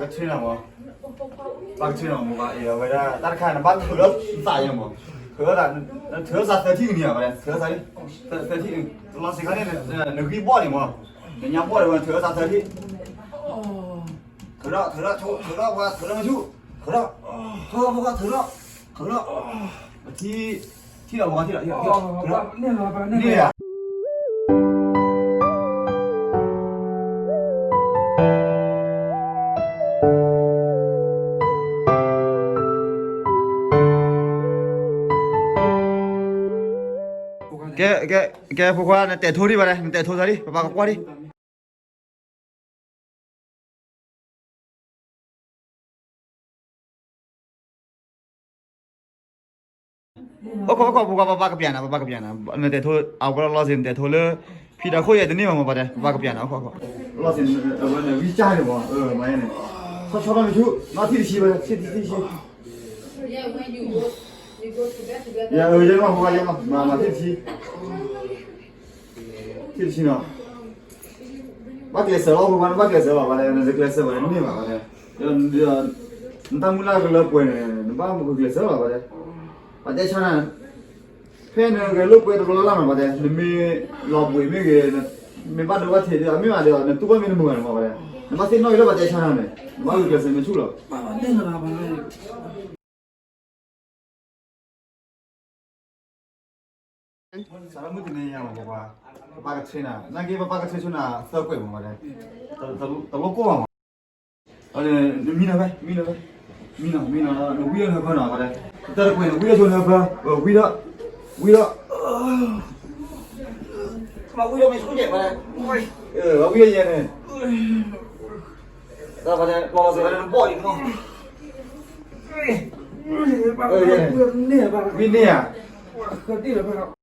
ကထၢနၤမး, ပၢ်ကထၢနၤမး ပၢ်အံၤ အဝဲဒၣ် တၢ်တခါ နဘၣ်ထုးလၢသးယဲမး, ထုးလၢသး, နထုးလၢသးသၢထံၣ်ကနံၤဧါ ပၢ်, ထုးလၢသး, သၢထံၣ်, တလီၤစ့ၢ်ခါန့ၣ် နဂံၢ်ဘီၣ်န့ၣ်မး, နညါဘီၣ်န့ၣ် ပၢ် နထုးလၢသးသၢထံၣ်, ထုးထီၣ်, ထုးထီၣ်, ထုးထီၣ် ပၢ်, ထုးထီၣ်မ့ၢ်ဆူၣ်, ထုးထီၣ်, ထုးထီၣ် ပၢ်, ထုးထီၣ်, ထုးထီၣ်, ထံၣ်, ထံၣ်လီၤ ပၢ်, ထံၣ်လီၤ, န့ၢ်ဧါ. ကဲ, ကဲ, ကဲ ဖိခွါ နတဲာ်ထိဒံးဘၣ်လဲၣ်, နတဲာ်ထိသးဒံး ပပၢ်ကကွၢ်ဒံး. အိၣ်ခိး အိၣ်ခိး ဖိခွါ ပပၢ်ကပျးနၤ ပပၢ်ကပျးနၤ, နတဲာ်ထိ အဝဲလီၤစ့ၢ် နတဲာ်ထိလၢ ဖံဒီးခိၣ်ယဲၢ်တန့ၢ်ဘၣ်မး ပၢ်တဲ ပပၢ်ကပျးနၤ အိၣ်ခိး အိၣ်ခိး. လီၤစ့ၢ် အဝဲန့ၣ် ဝံကၢ်န့ၣ်မး, မၤယဲန့ၣ်, ဆီဆီထီၣ်မ့ၢ်ဆူၣ် နီၢ်ထံၣ်တဆံဝဲ ထံၣ်တဆံ, ယဲ ယဲမး ဖိခွါ ယဲမး မၤ မၤထံၣ်တဆံ ထံၣ်တဆံနီၤ, ဘၣ်ကျဲးစၢးလီၤ ဖိခွါ နဘၣ်ကျဲးစၢးလီၤ ပၢ်တဲ နတကျဲးစၢးဘၣ်န့ၣ် တန့ၢ်ဘၣ် ပၢ်တဲ, နတၢ်မုၢ်လၢ်ကလၢပှဲၤန့ၣ် နဘၣ်မၤကျဲးစၢးလီၤ ပၢ်တဲ, ပၢ်တဲဆါနၤ, ဖဲနဂဲၤလိာ်ကွဲတဘျီလၢ်လၢ်မး ပၢ်တဲ နမ့ၢ်လီၤဘှံးမ့ၢ်ဂ့ၤ, မ့ၢ်ဘၣ်ဒိဘၣ်ထံးဒီး မ့ၢ်ဘၣ်ဒီး နတူၢ်ဘၣ်မ့ၢ်တမုာ်ဘၣ်န့ၣ်မး ပၢ်တဲ, နဘၣ်သ့ၣ်နီၣ်အံၤလၢပၢ်တဲဆါနၤန့ၣ် နဘၣ်ဂုာ်ကျဲးစၢးမ့ၢ်ဆူၣ်လီၤ. စးထီၣ်မုၢ်တနံၤညါမး ပပၢ်, ပပၢ်ကထၢနၤ, နာ်က့ပပၢ်ကထၢဆိနၤသၢကွဲးမး ပၢ်တဲ, တလိၣ်ကိၢ်ဘၣ်မး, မံနီၤဖဲ, မံနီၤဖဲ, မံနီၤ, မံနီၤ, နဝံလၢနဟၢဖၢနီၤ ပၢ်တဲ, တၢ်တကွဲးန့ၣ် ဝံလၢဆိနဟၢဖၢ, ဝံဒီး, ဝံဒီး, မၤဝံဒီးမ့ၢ်ဆူၣ်ကဲး ပၢ်တဲ, ဝံလၢယဲန့ၣ်, တၢ်ပၢ်တဲ လီၤလီၤစ့ၢ်ကီးနဘီၣ်အံၤမး, ဝံန့ၢ်ဧါ,